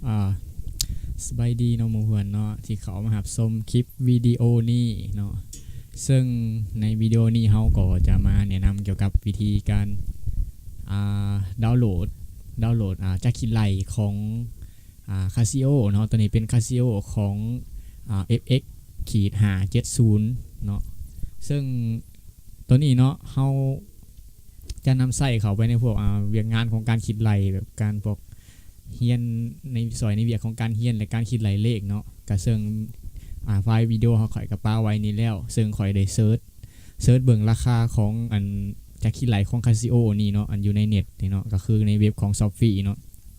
ອ່າ ສະບາຍດີເນາະໝູ່ເພື່ອນເນາະ ທີ່ເຂົ້າມາຮັບຊົມຄລິບວິດີໂອນີ້ເນາະ. ເຊິ່ງໃນວິດີໂອນີ້ເຮົາກໍຈະມາແນະນຳກ່ຽວກັບວິທີການ ອ່າ ດາວໂຫຼດ ດາວໂຫຼດ ອ່າ ຈັກຄິດໄລ່ຂອງ ອ່າ ຄາຊິໂອເນາະ. ຕົວນີ້ເປັນຄາຊິໂອຂອງ ອ່າ ເອັຟເອັກ ຂີດ ຫ້າເຈັດສູນເນາະ. ເຊິ່ງຕົວນີ້ເນາະ ເຮົາຈະນຳໃຊ້ເຂົ້າໄປໃນພວກ ອ່າ ວຽກງານຂອງການຄິດໄລ່ ແບບການພວກ ຮຽນໃນ ຊ່ອຍໃນວຽກຂອງການຮຽນ ແລະ ການຄິດໄລ່ເລກເນາະ. ກະເຊິ່ງ ອ່າ ໄຟລ໌ວິດີໂອເຮົາຂ້ອຍກະປະໄວ້ນີ້ແລ້ວ ເຊິ່ງຂ້ອຍໄດ້ເສີດ ເສີດເບິ່ງລາຄາຂອງ ອັນ ຈັກຄິດໄລ່ຂອງຄາຊິໂອນີ້ເນາະ ອັນຢູ່ໃນເນັດນີ້ເນາະ ກະຄືໃນເວັບຂອງ Shopee ເນາະ.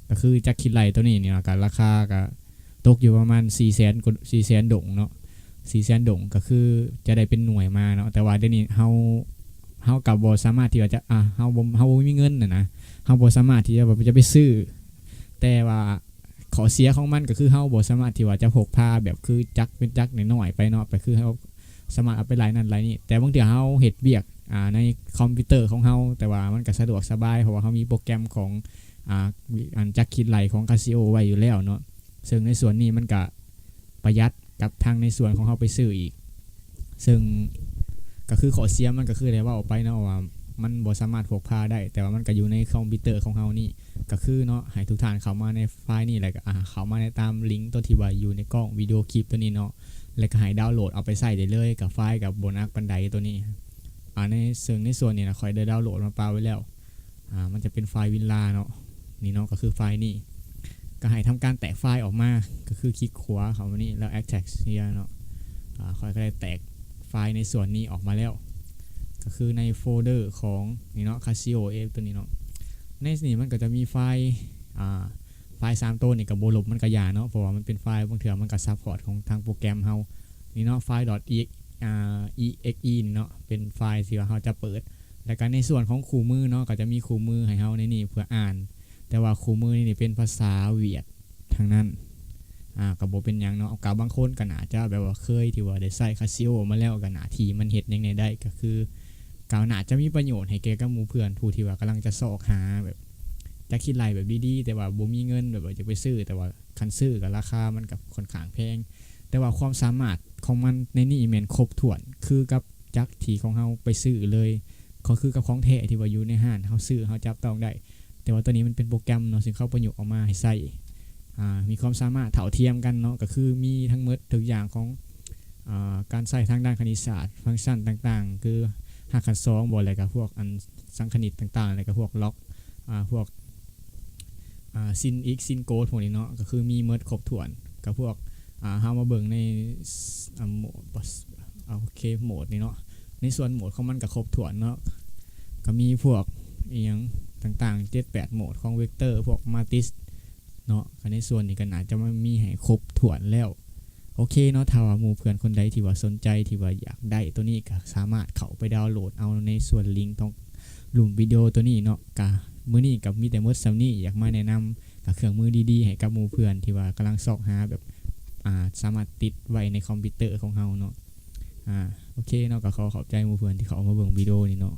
ກະຄືຈັກຄິດໄລ່ໂຕນີ້ນີ້ເນາະ ກະລາຄາກະຕົກຢູ່ປະມານສີ່ແສນກວ່າ ສີ່ແສນດົງເນາະ ສີ່ແສນດົງ ກະຄືຈະໄດ້ເປັນໜ່ວຍມາເນາະ. ແຕ່ວ່າດຽວນີ້ເຮົາ ເຮົາກະບໍ່ສາມາດທີ່ວ່າຈະ ອ່າ ເຮົາບໍ່ ເຮົາບໍ່ມີເງິນຫັ້ນນະ ເຮົາບໍ່ສາມາດທີ່ຈະແບບຈະໄປຊື້ ແຕ່ວ່າຂໍ້ເສຍຂອງມັນກະຄືເຮົາບໍ່ສາມາດທີ່ວ່າຈະພົກພາແບບຄືຈັກເປັນຈັກນ້ອຍໆໄປເນາະ ໄປຄືເຮົາສາມາດເອົາໄປໄລ່ນັ້ນໄລ່ນີ້. ແຕ່ບາງເທື່ອເຮົາເຮັດວຽກ ອ່າ ໃນຄອມພິວເຕີຂອງເຮົາ ແຕ່ວ່າມັນກະສະດວກສະບາຍ ເພາະວ່າເຮົາມີໂປຣແກຣມຂອງ ອ່າ ອັນຈັກຄິດໄລ່ຂອງຄາຊິໂອໄວ້ຢູ່ແລ້ວເນາະ. ເຊິ່ງໃນສ່ວນນີ້ມັນກະປະຢັດກັບທາງໃນສ່ວນຂອງເຮົາໄປຊື້ອີກ. ເຊິ່ງກະຄືຂໍ້ເສຍມັນກະຄືໄດ້ເວົ້າໄປເນາະວ່າມັນບໍ່ສາມາດພົກພາໄດ້ ແຕ່ວ່າມັນກະຢູ່ໃນຄອມພິວເຕີຂອງເຮົານີ້. ກະຄືເນາະ ໃຫ້ທຸກທ່ານເຂົ້າມາໃນໄຟລ໌ນີ້ ແລ້ວກະ ອ່າ ເຂົ້າມາໃນຕາມລິ້ງໂຕທີ່ວ່າຢູ່ໃນກ້ອງວິດີໂອຄລິບໂຕນີ້ເນາະ ແລ້ວກະໃຫ້ດາວໂຫຼດເອົາໄປໃຊ້ໄດ້ເລີຍ. ກະໄຟລ໌ກະບໍ່ໜັກປານໃດໂຕນີ້. ອ່າ ໃນ ເຊິ່ງໃນສ່ວນນີ້ນະ ຂ້ອຍໄດ້ດາວໂຫຼດມາປະໄວ້ແລ້ວ. ອ່າ ມັນຈະເປັນໄຟລ໌ວິນລາເນາະ ນີ້ເນາະ ກະຄືໄຟລ໌ນີ້. ກະໃຫ້ທຳການແຕກໄຟລ໌ອອກມາ ກະຄືຄລິກຂວາເຂົ້າມານີ້ ແລ້ວ extract here ເນາະ. ອ່າ ຂ້ອຍກະໄດ້ແຕກໄຟລ໌ໃນສ່ວນນີ້ອອກມາແລ້ວ ກະຄືໃນໂຟເດີຂອງນີ້ເນາະ Casio F ໂຕນີ້ເນາະ. ໃນນີ້ມັນກະຈະມີໄຟລ໌ ອ່າ ໄຟລ໌ສາມໂຕນີ້ກະບໍ່ລົບມັນກະຢ່າເນາະ ເພາະວ່າມັນເປັນໄຟລ໌ ບາງເທື່ອມັນກະ support ຂອງທາງໂປຣແກຣມເຮົາ. ນີ້ເນາະ ໄຟລ໌ dot e ອ່າ exe ນີ້ເນາະ ເປັນໄຟລ໌ທີ່ວ່າເຮົາຈະເປີດ. ແລ້ວກະໃນສ່ວນຂອງຄູ່ມືເນາະ ກະຈະມີຄູ່ມືໃຫ້ເຮົາໃນນີ້ເພື່ອອ່ານ ແຕ່ວ່າຄູ່ມືນີ້ເປັນພາສາຫວຽດທັງນັ້ນ. ອ່າ ກະບໍ່ເປັນຫຍັງເນາະ ກະບາງຄົນກະໜ້າຈະແບບວ່າເຄີຍທີ່ວ່າໄດ້ໃຊ້ Casio ມາແລ້ວ ກະໜ້າທີ່ມັນເຮັດຫຍັງແດ່ໄດ້ ກະຄື ກະໜ້າຈະມີປະໂຫຍດໃຫ້ແກ່ກັບໝູ່ເພື່ອນຜູ້ທີ່ວ່າກຳລັງຈະຊອກຫາແບບ ຈັກຄິດໄລ່ແບບດີໆ ແຕ່ວ່າບໍ່ມີເງິນ ແບບວ່າຈະໄປຊື້ ແຕ່ວ່າຄັນຊື້ກະລາຄາມັນກະຄ່ອນຂ້າງແພງ. ແຕ່ວ່າຄວາມສາມາດຂອງມັນໃນນີ້ແມ່ນຄົບຖ້ວນ ຄືກັບຈັກທີ່ຂອງເຮົາໄປຊື້ເລີຍ ກະຄືກັບຂອງແທ້ທີ່ວ່າຢູ່ໃນຮ້ານເຮົາຊື້ເຮົາຈັບຕ້ອງໄດ້. ແຕ່ວ່າໂຕນີ້ມັນເປັນໂປຣແກຣມເນາະ ເຊິ່ງເຂົາປະຍຸກອອກມາໃຫ້ໃຊ້ ອ່າ ມີຄວາມສາມາດເທົ່າທຽມກັນເນາະ ກະຄືມີທັງໝົດທຸກຢ່າງຂອງ ອ່າ ການໃຊ້ທາງດ້ານຄະນິດສາດ ຟັງຊັນຕ່າງໆ ຄືຮາກຂັ້ນສອງບໍ ແລ້ວກະພວກອັນສັງຄະນິດຕ່າງໆ ແລ້ວກະພວກລັອກ ອ່າ ພວກ ອ່າ ຊິນອິກ ຊິນໂກດ ພວກນີ້ເນາະ ກະຄືມີໝົດຄົບຖ້ວນ. ກະພວກ ອ່າ ເຮົາມາເບິ່ງໃນ ອ່າ ໂໝດ ໂອເຄ ໂໝດນີ້ເນາະ ໃນສ່ວນໂໝດຂອງມັນກະຄົບຖ້ວນເນາະ ກະມີພວກອີ່ຫຍັງຕ່າງໆ ເຈັດແປດໂໝດຂອງເວັກເຕີ ພວກມາຕິສເນາະ. ກະໃນສ່ວນນີ້ກະໜ້າຈະມາມີໃຫ້ຄົບຖ້ວນແລ້ວ. ໂອເຄເນາະ ຖ້າວ່າໝູ່ເພື່ອນຄົນໃດທີ່ວ່າສົນໃຈ ທີ່ວ່າຢາກໄດ້ໂຕນີ້ ກະສາມາດເຂົ້າໄປດາວໂຫຼດເອົາໃນສ່ວນລິ້ງຂອງລຸ່ມວິດີໂອໂຕນີ້ເນາະ. ກະມື້ນີ້ກະມີແຕ່ໝົດສ່ຳນີ້ ຢາກມາແນະນຳ ກະເຄື່ອງມືດີໆໃຫ້ກັບໝູ່ເພື່ອນທີ່ວ່າກຳລັງຊອກຫາແບບ ອ່າ ສາມາດຕິດໄວ້ໃນຄອມພິວເຕີຂອງເຮົາເນາະ. ອ່າ ໂອເຄເນາະ ກະຂໍຂອບໃຈໝູ່ເພື່ອນທີ່ເຂົ້າມາເບິ່ງວິດີໂອນີ້ເນາະ.